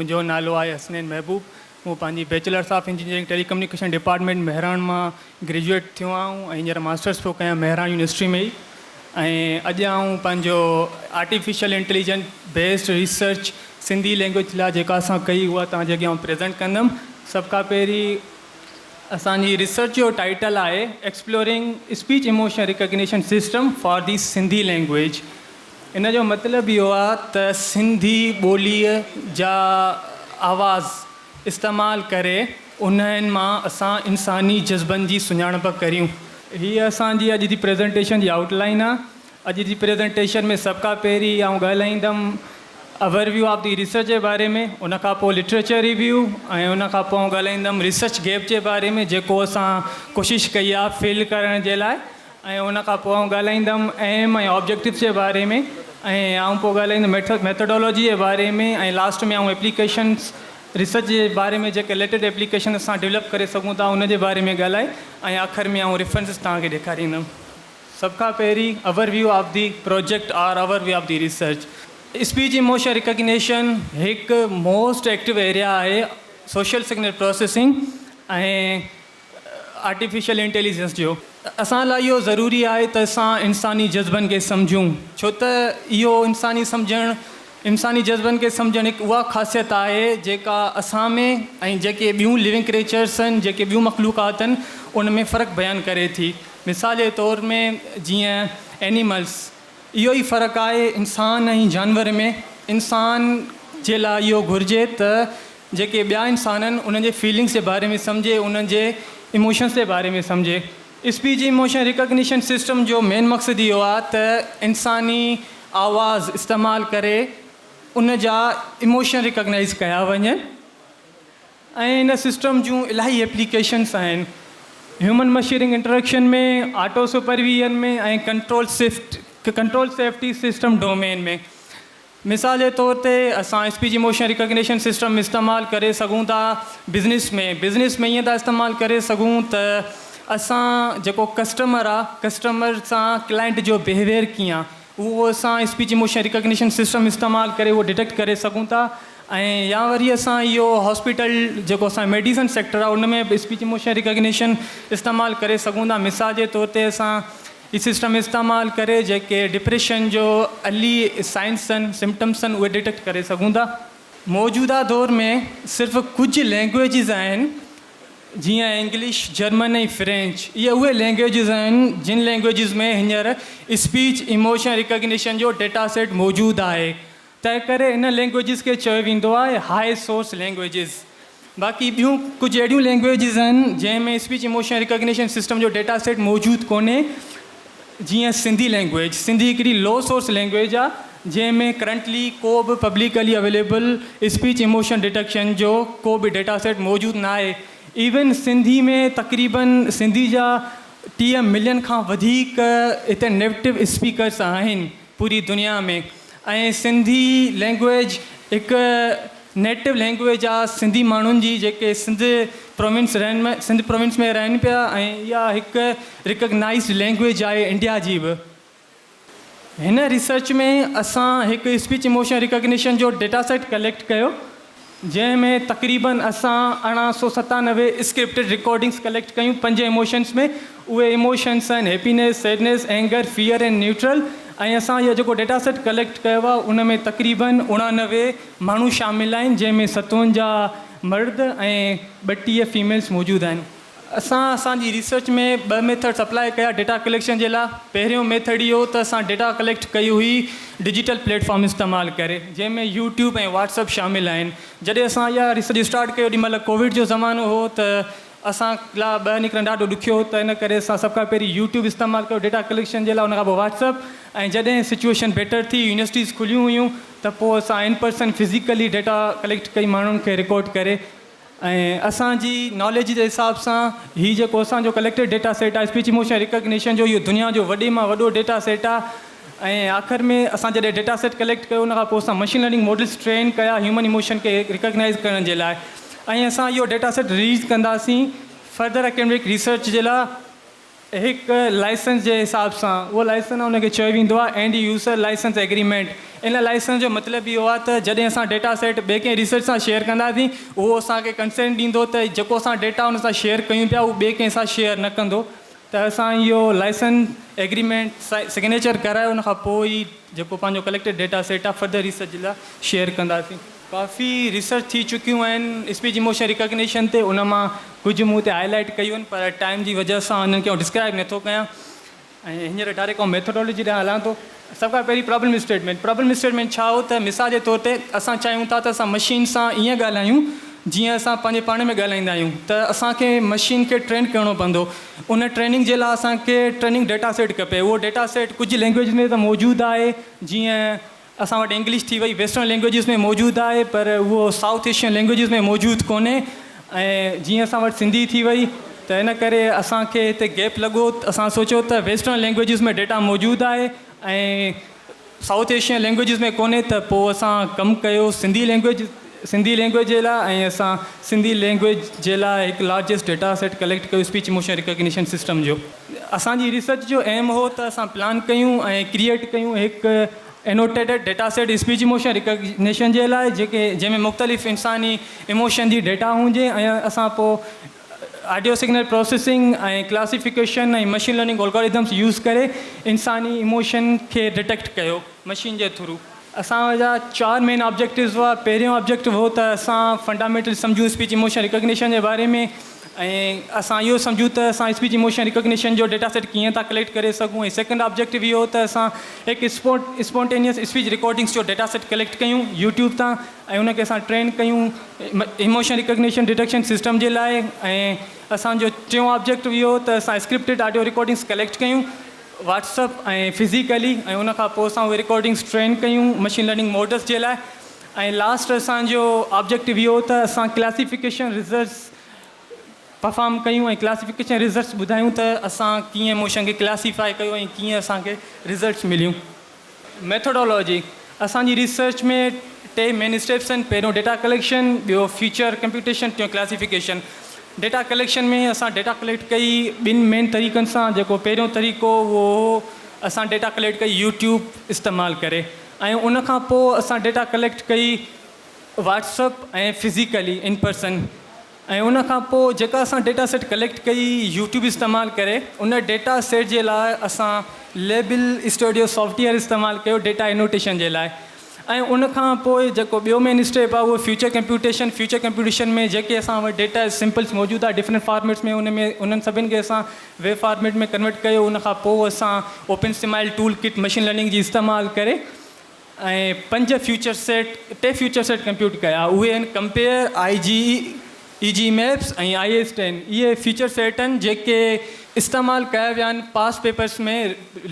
منهنجو نالو آهي حسنين محبوب. مون پنهنجي bachelors of engineering telecommunication department Mehran مان گريجوئيٽ ٿيو آهيان ۽ هينئر ماسٽرس پيو ڪيان مهراڻ يونيورسٽي ۾ ئي ۽ اڄ آئون پنهنجو artificial intelligent based research Sindhi language لاء جيڪا اسان ڪئي اها توهان جي اڳيان پريزنٽ ڪندم. سڀ کان پهرين اسان جي ريسرچ جو ٽائيٽل آهي exploring speech emotion recognition system for the Sindhi language. ان جو مطلب اهو آهي ته سنڌي ٻوليء جا آواز استعمال ڪري انهن مان اسان انساني جذبن جي سڃاڻپ ڪريون. هيء اسان جي اڄ جي پريزنٽيشن جي آئوٽ لائين آهي. اڄ جي پريزنٽيشن ۾ سڀ کان پهرين آئون ڳالهائيندم اوور ويو آف the research جي باري ۾، ان کان پوء لٽريچر ريويو ۽ ان کان پوء آئون ڳالهائيندم ريسرچ گيپ جي باري ۾ جيڪو اسان ڪوشش ڪئي آهي فل ڪرڻ جي لاء ۽ ان کان پوء آئون ڳالهائيندم ايم ۽ آبجيڪٽوز جي باري ۾ ۽ آئون پوء ڳالهائيندم ميٿڊالاجي جي باري ۾ ۽ لاسٽ ۾ آئون ايپليڪيشنس ريسرچ جي باري ۾ جيڪي رليٽيڊ ايپليڪيشن اسان ڊولپ ڪري سگهون ٿا ان جي باري ۾ ڳالهائي ۽ آخر ۾ آئون ريفرنسز توهان کي ڏيکاريندم. سڀ کان پهرين overview of the project or overview of the research. Speech emotion recognition هڪ موسٽ ايڪٽو ايريا آهي social signal processing ۽ artificial intelligence جو. اسان لاء اهو ضروري آهي ته اسان انساني جذبن کي سمجهون ڇو ته اهو انساني سمجهڻ انساني جذبن کي سمجهڻ هڪ اها خاصيت آهي جيڪا اسان ۾ ۽ جيڪي ٻيون لونگ ڪريچرس آهن جيڪي ٻيون مخلوقات آهن ان ۾ فرق بيان ڪري ٿي مثال جي طور ۾ جيئن اينيملس اهو ئي فرق آهي انسان ۽ جانور ۾ انسان جي لاء اهو گهرجي ته جيڪي ٻيا انسان آهن انهن جي فيلنگس جي باري ۾ سمجهي انهن جي ايموشنس جي باري ۾ سمجهي. اسپيچ ايموشن ريڪگنيشن سسٽم جو مين مقصد اهو آهي ته انساني آواز استعمال ڪري ان جا ايموشن ريڪگنائيز ڪيا وڃن ۽ ان سسٽم جون الاهي ايپليڪيشنس آهن human machine interaction ۾ auto supervision ۾ ۽ control shift control safety system domain ۾. مثال جي طور تي اسان اسپيچ ايموشن ريڪگنيشن سسٽم استعمال ڪري سگهون ٿا بزنس ۾ بزنس ۾ ائين ٿا استعمال ڪري سگهون ته اسان جيڪو ڪسٽمر آ ڪسٽمر سان ڪلائنٽ جو بهيويئر ڪيئن آ اهو اسان اسپيچ ايموشن ريڪگنيشن سسٽم استعمال ڪري اهو ڊٽيڪٽ ڪري سگهون ٿا ۽ يا وري اسان اهو هاسپيٽل جيڪو اسان ميڊيسن سيڪٽر آ ان ۾ به اسپيچ ايموشن ريڪگنيشن استعمال ڪري سگهون ٿا مثال جي طور تي اسان هي سسٽم استعمال ڪري جيڪي ڊپريشن جو ارلي سائنس آهن سمپٽمس آهن اهي ڊٽيڪٽ ڪري سگهون ٿا. موجوده دور ۾ صرف ڪجهه لينگويجز آهن جيئن انگلش، جرمن ۽ فرينچ اهي اهي لينگويجز آهن جن لينگويجز ۾ هينئر اسپيچ ايموشن ريڪگنيشن جو ڊيٽا سيٽ موجود آهي. تنهنڪري انهن لينگويجز کي چيو ويندو آهي هاء سورس لينگويجز. باقي ٻيون ڪجهه اهڙيون لينگويجز آهن جنهن ۾ اسپيچ ايموشن ريڪگنيشن سسٽم جو ڊيٽا سيٽ موجود ڪونهي جيئن سنڌي لينگويج. سنڌي هڪڙي لو سورس لينگويج آهي جنهن ۾ ڪرنٽلي ڪو به publicly available speech emotion detection جو ڪو به ڊيٽا سيٽ موجود ناهي. ايون سنڌي ۾ تقريبن سنڌي جا 30 ملين کان وڌيڪ هتي نيٽو اسپيڪرس آهن. پوري دنيا ۾ ۽ سنڌي لينگويج هڪ نيٽو لينگويج آ سنڌي ماڻهن جي جيڪي سنڌ پروونس رهن ۾ سنڌ پروونس ۾ رهن پيا ۽ اها هڪ ريڪگنائيزڊ لينگويج آهي انڊيا جي به. هن ريسرچ ۾ اسان هڪ اسپيچ ايموشن ريڪگنيشن جو ڊيٽا سيٽ ڪليڪٽ ڪيو جنهن ۾ تقريبن اسان 1897 اسڪرپٽڊ رڪارڊنگس ڪليڪٽ ڪيون پنج ايموشنس ۾ اهي ايموشنس آهن happiness, sadness, anger, fear ۽ neutral ۽ اسان اهو جيڪو ڊيٽا سيٽ ڪليڪٽ ڪيو آهي ان ۾ تقريبن 89 ماڻهو شامل آهن جنهن ۾ 57 مرد ۽ 32 فيميلس موجود آهن. اسان اسان جي ريسرچ ۾ ٻه ميٿڊس اپلاء ڪيا ڊيٽا ڪليڪشن جي لاء. پهريون ميٿڊ اهو ته اسان ڊيٽا ڪليڪٽ ڪئي هئي ڊجيٽل پليٽ فارم استعمال ڪري جنهن ۾ يوٽيوب ۽ واٽس اپ شامل آهن. جڏهن اسان اها ريسرچ اسٽارٽ ڪئي اوڏي مهل ڪووڊ جو زمانو هو ته اسان لاء ٻاهر نڪرڻ ڏاڍو ڏکيو هو ته ان ڪري اسان سڀ کان پهرين يوٽيوب استعمال ڪيو ڊيٽا ڪليڪشن جي لاء ان کان پوء واٽس اپ ۽ جڏهن سچوئيشن بيٽر ٿي يونيورسٽيز کليون هيون ته پوء اسان in person physically data collect ڪئي ماڻهن کي رڪارڊ ڪري ۽ اسان جي ناليج جي حساب سان هي جيڪو اسان جو ڪليڪٽيڊ ڊيٽا سيٽ آهي اسپيچ ايموشن ريڪگنيشن جو اهو دنيا جو وڏي مان وڏو ڊيٽا سيٽ آهي ۽ آخر ۾ اسان جڏهن ڊيٽا سيٽ ڪليڪٽ ڪيو ان کان پوء اسان مشين لرننگ ماڊلز ٽرين ڪيا هيومن ايموشن کي ريڪگنائز ڪرڻ جي لاء ۽ اسان اهو ڊيٽا سيٽ رليز ڪنداسين فردر اڪيڊمڪ ريسرچ جي لاء. هڪ لائسنس جي حساب سان اهو لائسنس ان کي چيو ويندو آهي اينڊ يوزر لائسنس ايگريمينٽ. ان لائسنس جو مطلب اهو آهي ته جڏهن اسان ڊيٽا سيٽ ٻئي ڪنهن ريسرچ سان شيئر ڪنداسين، اهو اسان کي ڪنسينٽ ڏيندو ته جيڪو اسان ڊيٽا ان سان شيئر ڪيون پيا اهو ٻئي ڪنهن سان شيئر نه ڪندو. ته اسان اهو لائسنس ايگريمينٽ سگنيچر ڪرائي ان کان پوء ئي جيڪو پنهنجو ڪليڪٽيڊ ڊيٽا سيٽ آهي فردر ريسرچ جي لاء شيئر ڪنداسين. ڪافي ريسرچ ٿي چڪيون آهن اسپيچ ايموشن ريڪگنيشن تي، ان مان ڪجهه مون هتي هائي لائيٽ ڪيون آهن پر ٽائيم جي وجهه سان انهن کي آئون ڊسڪرائب نٿو ڪيان ۽ هينئر ڊائريڪٽ آئون ميٿوڊالاجي ڏانهن هلان ٿو. سڀ کان پهرين پرابلم اسٽيٽمينٽ. پرابلم اسٽيٽمينٽ ڇا هو ته مثال جي طور تي اسان چاهيون ٿا ته اسان مشين سان ائين ڳالهايون جيئن اسان پنهنجي پاڻ ۾ ڳالهائيندا آهيون ته اسان کي مشين کي ٽرين ڪرڻو پوندو. ان ٽريننگ جي لاء اسان کي ٽريننگ ڊيٽا سيٽ کپي. اهو ڊيٽا سيٽ ڪجهه لينگويج ۾ ته موجود آهي، جيئن اسان وٽ انگلش ٿي وئي، ويسٽرن لينگويجز ۾ موجود آهي پر اهو سائوٿ ايشين لينگويجز ۾ موجود ڪونهي ۽ جيئن اسان وٽ سنڌي ٿي وئي ته ان ڪري اسان کي هتي گيپ لڳو. اسان سوچيو ته ويسٽرن لينگويجز ۾ ڊيٽا موجود آهي ۽ سائوٿ ايشين لينگويجز ۾ ڪونهي ته پوء اسان ڪم ڪيو سنڌي لينگويج سنڌي لينگويج جي لاء ۽ اسان سنڌي لينگويج جي لاء هڪ لارجسٽ ڊيٽا سيٽ ڪليڪٽ ڪيو اسپيچ ايموشن ريڪگنيشن سسٽم جو. اسان جي ريسرچ جو ايم هو ته اسان پلان ڪيون ۽ ڪريئيٽ ڪيون هڪ annotated data set speech emotion recognition جي لاء جيڪي جنهن ۾ مختلف انساني ايموشن جي ڊيٽا هجي ۽ اسان پوء audio signal processing ۽ classification ۽ machine learning algorithms use ڪري انساني ايموشن کي ڊٽيڪٽ ڪيو مشين جي ٿرو. اسان جا چار مين آبجيڪٽوز هئا. پهريون آبجيڪٽو هو ته اسان فنڊامينٽل سمجهون اسپيچ ايموشن ريڪگنيشن جي باري ۾ ۽ اسان اهو سمجهون ته اسان اسپيچ ايموشن ريڪگنيشن جو ڊيٽا سيٽ ڪيئن ٿا ڪليڪٽ ڪري سگهون ۽ سيڪنڊ آبجيڪٽو اهو هو ته اسان هڪ اسپونٽينيس اسپيچ رڪارڊنگس جو ڊيٽا سيٽ ڪليڪٽ ڪيون يوٽيوب تان ۽ ان کي اسان ٽرين ڪيون ايموشن ريڪگنيشن ڊٽيڪشن سسٽم جي لاء ۽ اسان جو ٽيون آبجيڪٽو اهو هو ته اسان اسڪرپٽيڊ آڊيو رڪارڊنگس ڪليڪٽ ڪيون واٽس اپ ۽ فزيڪلي ۽ ان کان پوء اسان اهي رڪارڊنگس ٽرين ڪيون مشين لرننگ ماڊلس جي لاء ۽ لاسٽ اسان جو آبجيڪٽو اهو هو ته اسان ڪلاسيفڪيشن رزلٽس پرفارم ڪيون ۽ ڪلاسيفڪيشن رزلٽس ٻڌايون ته اسان ڪيئن ايموشن کي ڪلاسيفائي ڪيو ۽ ڪيئن اسان کي رزلٽس مليون. ميٿوڊالاجي، اسان جي ريسرچ ۾ ٽي مين اسٽيپس آهن، پهريون ڊيٽا ڪليڪشن، ٻيو فيچر ڪمپيوٽيشن، ٽيون ڪلاسيفڪيشن. ڊيٽا ڪليڪشن ۾ اسان ڊيٽا ڪليڪٽ ڪئي ٻن مين طريقن سان، جيڪو پهريون طريقو اهو هو اسان ڊيٽا ڪليڪٽ ڪئي يوٽيوب استعمال ڪري ۽ ان کان پوء اسان ڊيٽا ڪليڪٽ ڪئي Whats app ۽ physically in person ۽ ان کان پوء جيڪا اسان ڊيٽا سيٽ ڪليڪٽ ڪئي يوٽيوب استعمال ڪري ان ڊيٽا سيٽ جي لاء اسان ليبل اسٽوڊيو سافٽويئر استعمال ڪيو ڊيٽا انوٽيشن جي لاء ۽ ان کان پوء جيڪو ٻيو مين اسٽيپ آهي اهو فيوچر ڪمپيوٽيشن، فيوچر ڪمپيوٽيشن ۾ جيڪي اسان وٽ ڊيٽا سمپلس موجود آهي ڊفرنٽ فارميٽس ۾ ان ۾ انهن سڀني کي اسان ويب فارميٽ ۾ ڪنورٽ ڪيو ان کان پوء اسان open smile tool kit machine learning جي استعمال ڪري ۽ پنج فيوچر سيٽ ٽي فيوچر سيٽ ڪمپيوٽ ڪيا اهي آهن compare, I G E G maps ۽ I S ten. اهي فيچر سيٽ آهن جيڪي استعمال ڪيا ويا آهن پاس پيپرس ۾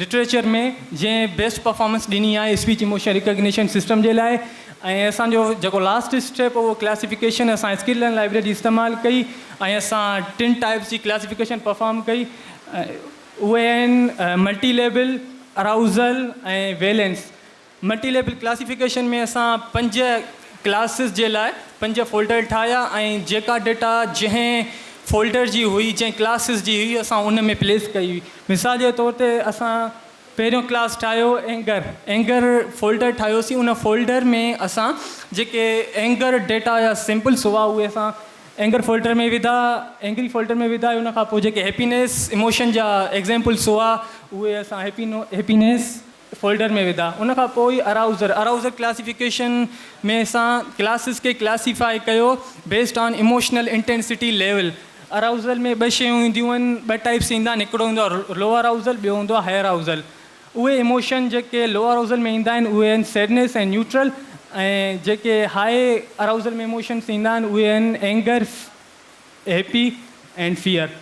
لٽريچر ۾ جنهن بيسٽ پرفارمنس ڏني آهي اسپيچ ايموشن ريڪگنيشن سسٽم جي لاء ۽ اسان جو جيڪو لاسٽ اسٽيپ هو اهو ڪلاسيفڪيشن اسان اسڪل لرن لائبريري استعمال ڪئي ۽ اسان ٽن ٽائپس جي ڪلاسيفڪيشن پرفارم ڪئي اهي آهن multi label, arousal ۽ valence. Multi label classification ۾ اسان پنج ڪلاسز جي لاء پنج فولڊر ٺاهيا ۽ جيڪا ڊيٽا جنهن فولڊر جي هئي جنهن ڪلاسز جي هئي اسان ان ۾ پليس ڪئي هئي. مثال جي طور تي اسان پهريون ڪلاس ٺاهيو اينگر، اينگر فولڊر ٺاهيوسين ان فولڊر ۾ اسان جيڪي اينگر ڊيٽا جا سيمپلس هئا اهي اسان اينگر فولڊر ۾ وڌا، اينگري فولڊر ۾ وڌا ۽ ان کان پوء جيڪي هيپينيس ايموشن جا ايگزيمپلس هئا اهي اسان هيپينيس فولڊر ۾ وڌا. ان کان پوء اراؤزر، اراؤزر ڪلاسيفڪيشن ۾ اسان ڪلاسز کي ڪلاسيفائي ڪيو based on emotional intensity level. Arousal ۾ ٻه شيون اينديون آهن، ٻه ٽائپس ايندا آهن، هڪڙو هوندو آهي لو اراؤزل ٻيو هوندو آهي هائي اراؤزل. اهي ايموشن جيڪي لو اراؤزل ۾ ايندا آهن اهي آهن سيڊنيس ۽ نيوٽرل ۽ جيڪي هائي اراؤزل ۾ ايموشنس ايندا آهن اهي آهن اينگر، هيپي اينڊ فيئر.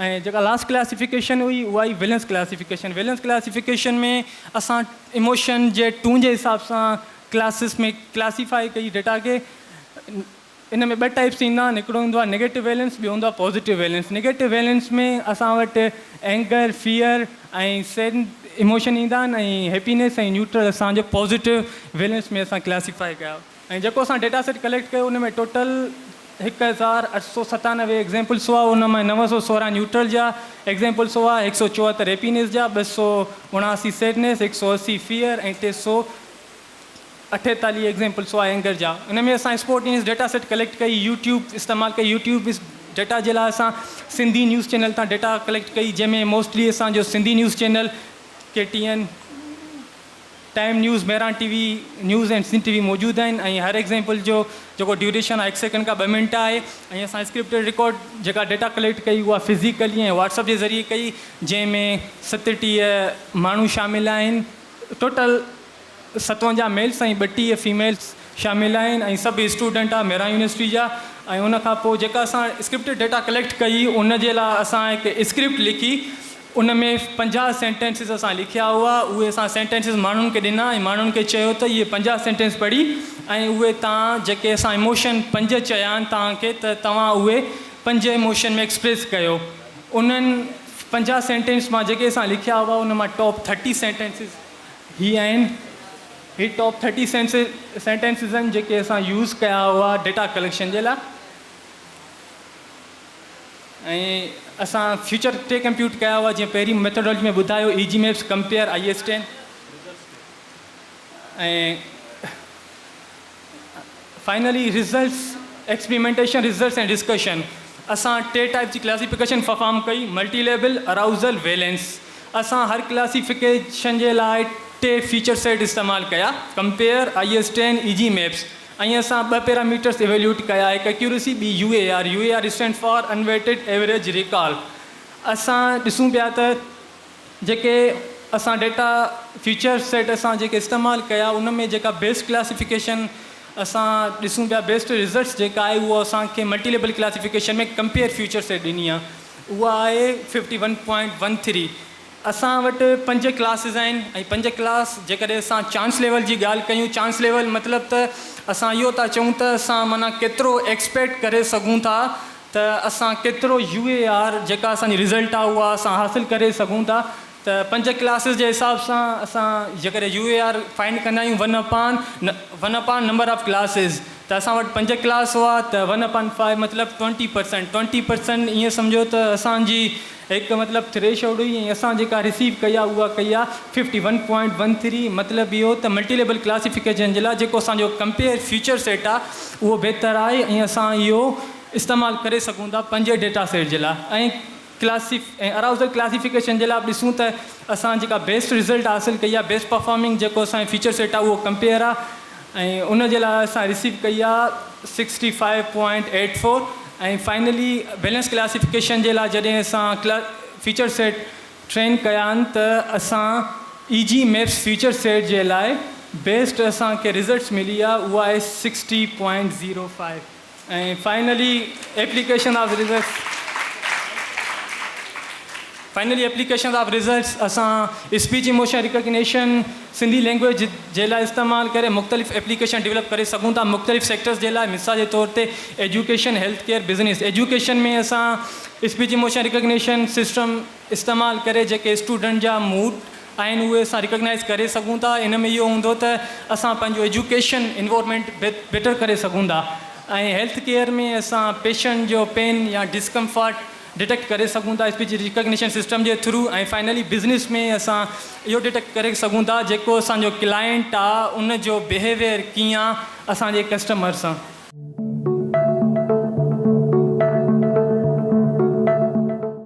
۽ جيڪا لاسٽ ڪلاسيفڪيشن هئي اها هئي ويلنس ڪلاسيفڪيشن. ويلنس ڪلاسيفڪيشن ۾ اسان ايموشن جي ٽون جي حساب سان ڪلاسز ۾ ڪلاسيفائي ڪئي ڊيٽا کي. ان ۾ ٻه ٽائپس ايندا آهن، هڪڙو هوندو آهي نيگيٽو ويلنس ٻيو هوندو آهي پازيٽو ويلنس. نيگيٽو ويلنس ۾ اسان وٽ اينگر، فيئر ۽ سيڊ ايموشن ايندا آهن ۽ هيپينيس ۽ نيوٽرل اسان جو پازيٽو ويلنس ۾ اسان ڪلاسيفائي ڪيا. ۽ جيڪو اسان ڊيٽا سيٽ ڪليڪٽ ڪيو ان ۾ ٽوٽل 1897 ايگزيمپلس هئا، ان مان 916 نيوٽرل جا ايگزيمپلس هئا، 174 هيپينيس جا، 279 سيڊنيس، 180 فيئر ۽ 348 ايگزيمپلس هئا اينگر جا. ان ۾ اسان sport news data set collect ڪئي، يوٽيوب استعمال ڪئي. يوٽيوب ڊيٽا جي لاء اسان سنڌي نيوز چينل تان ڊيٽا ڪليڪٽ ڪئي، جنهن ۾ موسٽلي اسان جو Sindhi news channel, K T N, time news, Mehran T V news ۽ Sindh T V موجود آهن ۽ هر ايگزيمپل جو جيڪو ڊيوريشن آهي هڪ سيڪنڊ کان 2 منٽ آهي. ۽ اسان اسڪرپٽيڊ رڪارڊ جيڪا ڊيٽا ڪليڪٽ ڪئي اها فزيڪلي ۽ واٽس اپ جي ذريعي ڪئي، جنهن ۾ 37 ماڻهو شامل آهن. ٽوٽل 57 ميلس ۽ 32 فيميلس شامل آهن ۽ سڀ اسٽوڊنٽ آهي مهراڻ يونيورسٽي جا. ۽ ان کان پوء جيڪا اسان اسڪرپٽيڊ ڊيٽا ڪليڪٽ ڪئي ان جي لاء اسان هڪ اسڪرپٽ لکي، ان ۾ 50 سينٽينسز اسان لکيا هئا. اهي اسان سينٽينسز ماڻهن کي ڏنا ۽ ماڻهن کي چيو ته اهي 50 سينٽينس پڙهي ۽ اهي تان جيڪي اسان ايموشن پنج چيا آهن توهان کي ته توهان اهي پنج ايموشن ۾ ايڪسپريس ڪيو. انهن 50 سينٽينس مان جيڪي اسان لکيا هئا ان مان ٽاپ 30 سينٽينسز هي آهن. هي ٽاپ 30 سينٽينسز آهن جيڪي اسان يوز ڪيا هئا ڊيٽا ڪليڪشن جي لاء. ۽ اسان فيوچر ٽي ڪمپيوٽ ڪيا هئا، جيئن پهرين ميٿوڊالجي ۾ ٻڌايو، E G maps, compare, I S ten. ۽ Finally results, experimentation results ۽ discussion. اسان ٽي ٽائپ جي ڪلاسيفڪيشن پرفارم ڪئي، ملٽي ليول، اراؤزل، ويلنس. اسان هر ڪلاسيفڪيشن جي لاء ٽي فيچر سيٽ استعمال ڪيا، compare, I S ten, E G maps. ۽ اسان ٻه پيراميٽرس ايويليوٽ ڪيا، هڪ اڪيوريسي ٻي U A R, U A R stand for unweighted average recall. اسان ڏسون پيا ته جيڪي اسان ڊيٽا فيچر سيٽ اسان جيڪي استعمال ڪيا ان ۾ جيڪا بيسٽ ڪلاسيفڪيشن اسان ڏسون پيا، بيسٽ رزلٽس جيڪا آهي اهو اسان کي multi level classification ۾ compare feature set ڏني آهي، اها آهي 51.13. اسان وٽ پنج ڪلاسز آهن ۽ پنج ڪلاس جيڪڏهن اسان چانس ليول جي ڳالهه ڪيون، چانس ليول مطلب ته اسان اهو ٿا چئون ته اسان معنيٰ ڪيترو ايڪسپيڪٽ ڪري سگهون ٿا ته اسان ڪيترو يو اي آر جيڪا اسان جي رزلٽ آهي اها اسان حاصل ڪري سگهون ٿا. ته پنج ڪلاسز جي حساب سان اسان جيڪڏهن يو اي آر فائنڊ ڪندا آهيون one upon number of classes, ته اسان وٽ پنج ڪلاس هئا ته ون اپان فائيو مطلب 20%، 20% ائين سمجهو ته اسان جي هڪ مطلب ٿريش هولڊ هئي ۽ اسان جيڪا رسيو ڪئي آهي اها ڪئي آهي 51.13. مطلب اهو ته ملٽي ليول ڪلاسيفڪيشن جي لاء جيڪو اسان جو ڪمپيئر فيچر سيٽ آهي اهو بهتر آهي ۽ اسان اهو استعمال ڪري سگهون ٿا پنهنجي ڊيٽا سيٽ جي لاء. ۽ ڪلاسيف ۽ اراوزل ڪلاسيفڪيشن جي لاء به ڏسون ته اسان جيڪا بيسٽ رزلٽ حاصل ڪئي آهي، بيسٽ پرفارمنگ جيڪو اسان جو فيچر سيٽ آهي اهو ڪمپيئر آهي ۽ ان جي لاء اسان رسيو ڪئي آهي 65.84. ۽ فائنلي بيلنس ڪلاسيفڪيشن جي لاء جڏهن اسان فيچر سيٽ ٽرين ڪيا آهن ته اسان E G maps feature set جي لاء بيسٽ اسان کي رزلٽس ملي آهي اها آهي 60.05. ۽ Finally application of results, finally application of results اسان speech emotion recognition Sindhi language جي لاء استعمال ڪري مختلف ايپليڪيشن ڊولپ ڪري سگهون ٿا مختلف سيڪٽرز جي لاء، مثال جي طور تي education, health care, business. Education ۾ اسان اسپيچ ايموشن ريڪگنيشن سسٽم استعمال ڪري جيڪي اسٽوڊنٽ جا موڊ آهن اهي اسان ريڪگنائز ڪري سگهون ٿا. ان ۾ اهو هوندو ته اسان پنهنجو ايجوڪيشن انوائرمينٽ بيٽر ڪري سگهون ٿا. ۽ هيلٿ ڪيئر ۾ اسان پيشنٽ جو پين يا ڊسڪمفرٽ ڊٽيڪٽ ڪري سگهون ٿا اسپيچ ريڪگنيشن سسٽم جي ٿرو. ۽ فائنلي بزنس ۾ اسان اهو ڊٽيڪٽ ڪري سگهون ٿا جيڪو اسان جو ڪلائنٽ آ ان جو بهيويئر ڪيئن آ اسان جي ڪسٽمر سان.